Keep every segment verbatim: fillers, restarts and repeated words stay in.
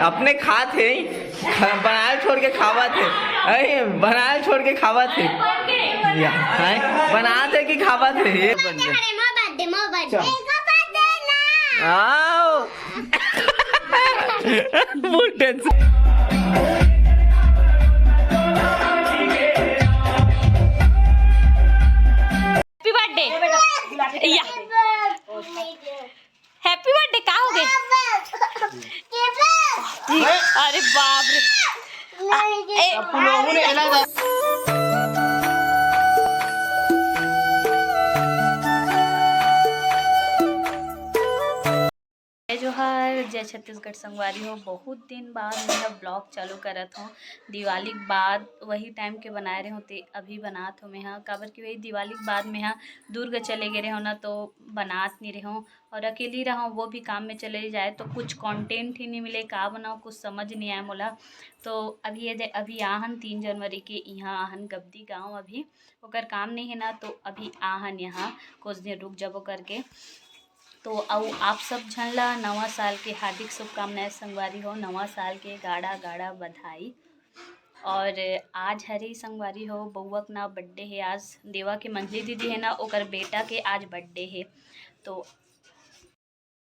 अपने खात हे, बनाए छोड़ के खावत हे। अरे, बनाए छोड़ के खावत हे। या, हैं? बनात हे कि खावत हे? ये बन गया। आओ। बहुत टेंशन। Happy birthday। या। Happy birthday का हो गए? अरे बाप रे। ए, जय जोहार, जय छत्तीसगढ़ संगवारी हो। बहुत दिन बाद मैं ह vlog चालू करत हूँ। दिवाली के बाद वही टाइम के बनाए रहे हों, ते अभी बनात हूँ मैं ह, काबर कि वही दिवाली के बाद मैं ह दुर्ग चले गए रहे हों ना, तो बनात नहीं रहे हों। और अकेली रहूँ, वो भी काम में चले जाए, तो कुछ कंटेंट ही नहीं मिले, का बनाऊँ, कुछ समझ नहीं आए मोला। तो अभी ये दे, अभी आहन तीन जनवरी के, यहाँ आहन गब्दी गाँव, अभी ओकर काम नहीं है ना, तो अभी आहन यहाँ कुछ दिन रुक जाबो करके। तो अउ आप सब झन ला नवा साल के हार्दिक शुभकामनाएं संगवारी हो, नवा साल के गाड़ा गाड़ा बधाई। और आज हरे संगवारी हो, बउआ के ना बर्थडे है आज, देवा के मंझली दीदी है ना, ओकर बेटा के आज बर्थडे है। तो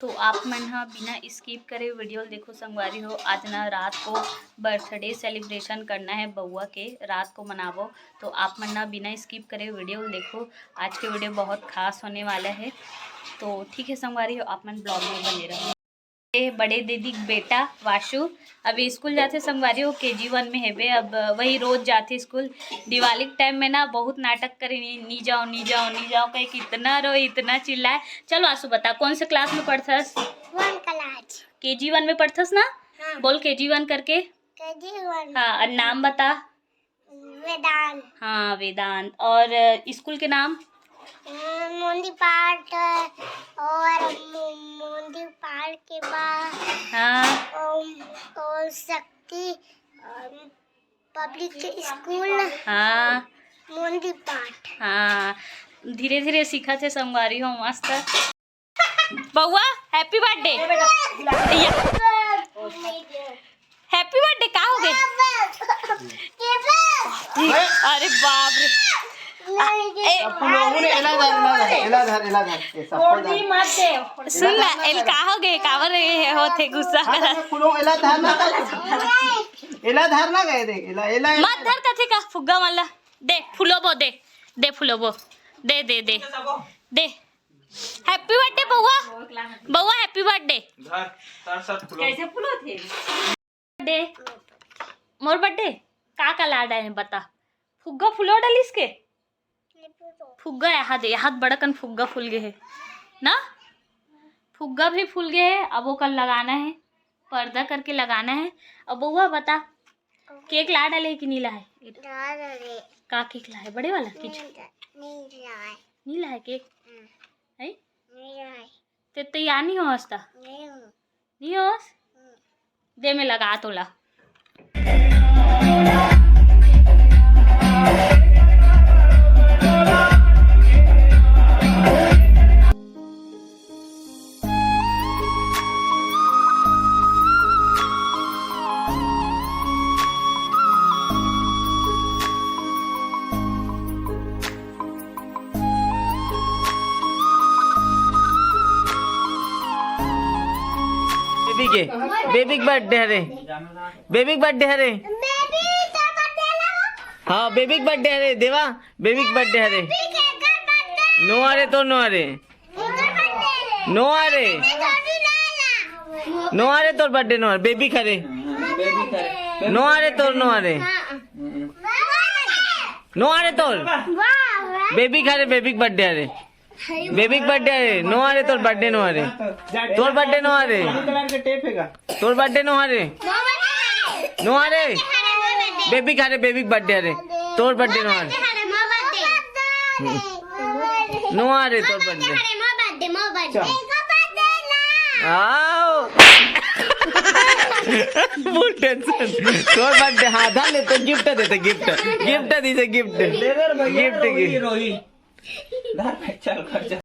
तो आप मन ह बिना स्किप करे वीडियो ल देखो संगवारी हो। आज ना रात को बर्थडे सेलिब्रेशन करना है बउआ के, रात को मनाबो। तो आप मन ना बिना स्किप करे वीडियो ल देखो, आज के वीडियो बहुत खास होने वाला है। तो ठीक है संगवारी हो, आप मन ब्लॉग में बने रहो। ये बड़े दीदी के बेटा वाशु अभी स्कूल जाथे संगवारी हो, केजी वन में हेबे। अब वही रोज जाथे स्कूल। दिवाली के टाइम में ना बहुत नाटक करे, नी, नी जाओ, नी जाओ, नी जाओ कहे, कितना रो, इतना चिल्लाए। चल वाशु बता, कौन से क्लास में पढ़थस? वन क्लास। केजी वन में पढ़थस ना? हाँ। बोल केजी वन करके। केजी वन। हाँ, और नाम बता। वेदांत। हाँ, वेदांत। और स्कूल के नाम? अ, मोंदी पार्क और मो-, मोंदी पार्क के बाद हाँ। ओम, ओम शक्ति, अम, पब्लिक स्कूल। हाँ। मोंदी पार्क। हाँ, धीरे धीरे सीखत हे संगवारी हो, मस्त। बउआ, हैप्पी बर्थडे। हैप्पी बर्थडे का हो गए? अरे बाप रे। ए, अब फुलवा ने एला धर, एला धर, एला धर, एला धर, ये सब फुलवा धर। सुन ना, एल का हो गए? काबर ये होथे गुस्सा हाँ, करत? तो फुलवा एला धर ना, एला धर ना गए देख, एला, एला, एला मत धर। कथे का फुग्गा वाला। दे, फुलोबो दे, दे फुलोबो, दे, दे, दे, दे। हैप्पी बर्थडे बउआ, बउआ हैप्पी बर्थडे। धर, धर सब फुलो। कैसे फुलो थे? बर्थडे, मोर बर्थडे, का का ला डाले बता? फुग्गा फुलो डालिस के? फुग्गा यहाँ दे, यहाँ बड़कन फुग्गा फूल गए है ना, फुग्गा भी फूल गए है। अब ओकर लगाना है, पर्दा करके लगाना है। अब बउआ बता, केक ला डाले कि नी लाए? ला डाले। का केक लाए? बड़े वाला? किच- नी ला-, नी लाए। नी लाए केक? हम्म। है? नी लाए। ते तैयार नहीं हो हंसता? नहीं हूँ। नहीं हो हंस? हम्म। दे मैं लगा तोला। बेबी के, बेबी के बर्थडे हरे, बेबी के बर्थडे हरे। हाँ, बेबी के बर्थडे हरे देवा, बेबी के बर्थडे हरे। नो हरे तो नो हरे। नो हरे। नो हरे तोर बर्थडे नो हरे। बेबी के हरे। नो हरे तोर नो हरे। नो हरे तोर। बेबी के हरे, बेबी के बर्थडे हरे। बेबी के बर्थडे हरे। नो हरे तोर बर्थडे नो हरे। तोर बर्थडे नो हरे। ब्लू कलर के टेप है का? तोर बर्थडे नो हरे। नो हरे। बेबी के हरे, बेबी के बर्थडे हरे। तोर बर्थडे नो हरे। नो हरे तोर बर्थडे। आओ। बहुत टेंशन। तोर बर्थडे, हाँ, धर ले, तो गिफ्ट देते, गिफ्ट। गिफ्ट दीजिए, गिफ्ट। गिफ्ट की। घर पे चल कर जा।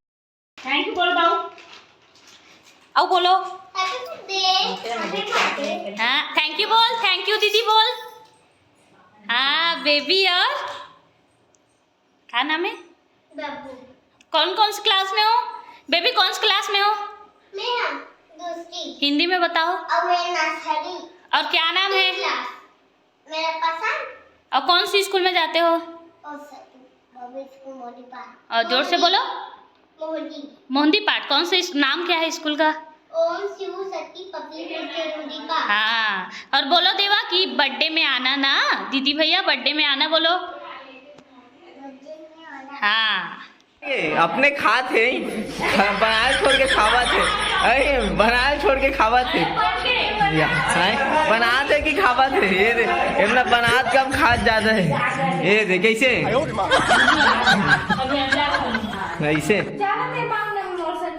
थैंक यू बोल बाबू। आओ बोलो। हाँ, थैंक यू बोल, थैंक यू दीदी बोल। हाँ बेबी, और क्या नाम है? बब्बू। कौन कौन सी क्लास में हो बेबी? कौन सी क्लास में हो? मैं ना दूसरी। हिंदी में बताओ। और मैं नर्सरी। और क्या नाम है? क्लास। मेरा पसंद। और कौन सी स्कूल में जाते हो? और स-, पब्लिक स्कूल मोहंदीपाठ। और जोर से बोलो। मोहंदी। मोहंदीपाठ। कौन से इस-, नाम क्या है स्कूल का? Om Shiv Shakti public school मोहंदीपाठ। हाँ, और बोलो देवा कि बर्थडे में आना ना, दीदी भैया बर्थडे में आना बोलो। हाँ। ए, अपने खात हे, बनाए छोड़ के खावत हे। अरे, बनाए छोड़ के खावत हे। या, हैं? बनात हे कि खावत हे? ये दे, इतना बनात कम, खात ज्यादा हे। ये दे, कैसे? ऐसे?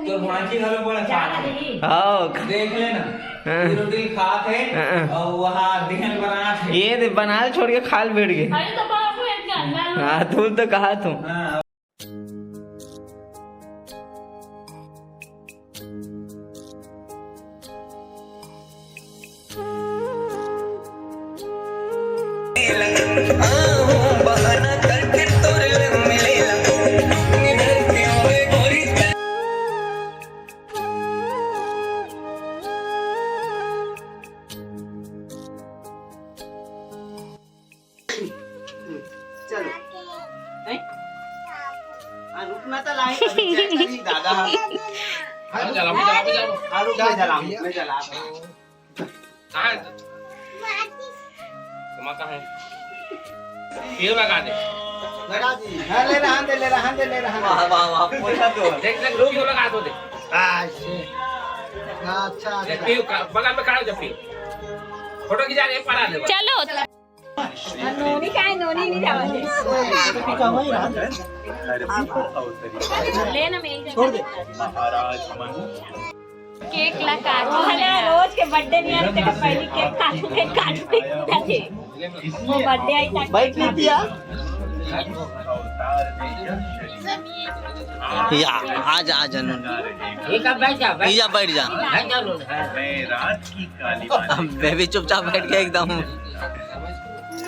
तो मांझी घलो बड़ा खात हे। हाँ। देख लेना। हाँ। ये रोटी खात हे हाँ। और वहाँ दिहन बनात हे। ये दे, बनाए छोड़ के खाल बैठ गए। अरे तो बाप रे, इतना अंदर हाँ, तू तो कहा तू। हाँ। चलो। हैं? हाँ, रुकना तो लाए, अभी चेक करी, दादा। हाँ, चला, चला, चला। हाँ, रुक, मैं चला, मैं चला। कहाँ है? तुम्हारा कहाँ है? ये लगा दे। लगा दी। हाँ, ले रहा दे, ले रहा दे, ले रहा दे। वाह, वाह, वाह, पूछा तो। देख, देख, रुक, लगा दो, देख। हाँ, ये। हाँ, अच्छा, देख, अच्छा। पीयू का, बगल में खड़ा हो जा, पीयू। फोटो खिंचा ले, पड़ा ले। चलो। नोनी का है, नोनी नहीं जावा दे। ले ना, मैं छोड़ दे। केक ला काटू। अरे, रोज के बर्थडे नहीं आते, तेरे पहले केक काटू, केक काटू, केक काटू। वो बर्थडे आई था, बैठ नहीं पिया। या, आ जा, आ जा, नोनी। ये कब बैठ जा, बैठ। या, बैठ जा। बैठ जा, नोनी। अब बेबी चुपचाप बैठ के एकदम।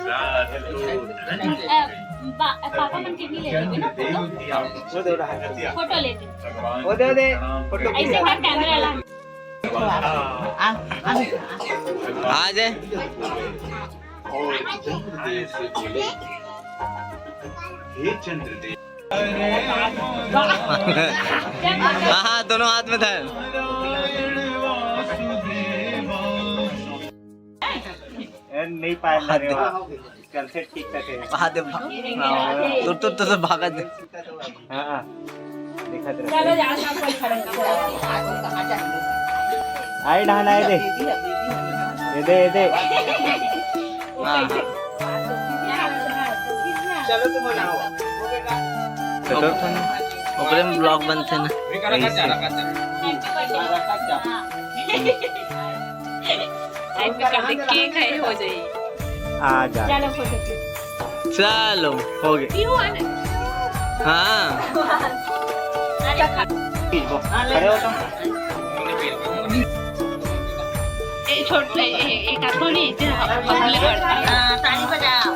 अ, बा-, पापा मन के भी ले लेंगे ना फोटो। वो दे रहा है। फोटो लेते। वो दे दे। फोटो ऐसे का कैमरा ला। आ, आ, आ जाए। और चंद्रदेव से बोले, "हे चंद्रदेव।" हाँ, हाँ, दोनों हाथ में धर। ए, नहीं पाए ला रे, वाह। चलते ठीक तक है। वहाँ दे भा-, हाँ, तुर, तुर, तुर, तुर भागा दे। हाँ, दिखत रहे। चलो, जाओ, सब कोई खड़े हो। आई डहान आए दे। ये दे, ये दे। हाँ। चलो, तुम बनाओ। तो ओकरे में ब्लॉग बनते ना। ऐसे। Happy birthday। केक है, हो जाई। आ जा। चलो, फोटो खींच। चलो, हो गए। क्यों आने? हाँ। अरे, खड़े हो तुम। ए, छोट ले, ए, एक हाथ में नीचे, पकड़ ले, पकड़। हाँ, ताली बजाओ।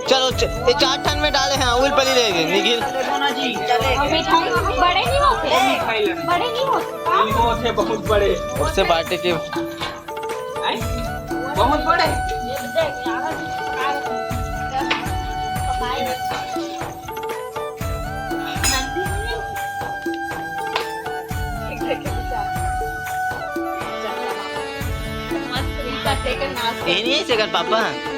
चलो, च-, ये चार ठन में डाले हैं, अमूल पली लेंगे, निखिल। मिठाई बड़े नहीं होते, बड़े नहीं होते। बहुत बड़े। उससे बांटे के। बहुत बड़े। ये नहीं है सेकंड पापा।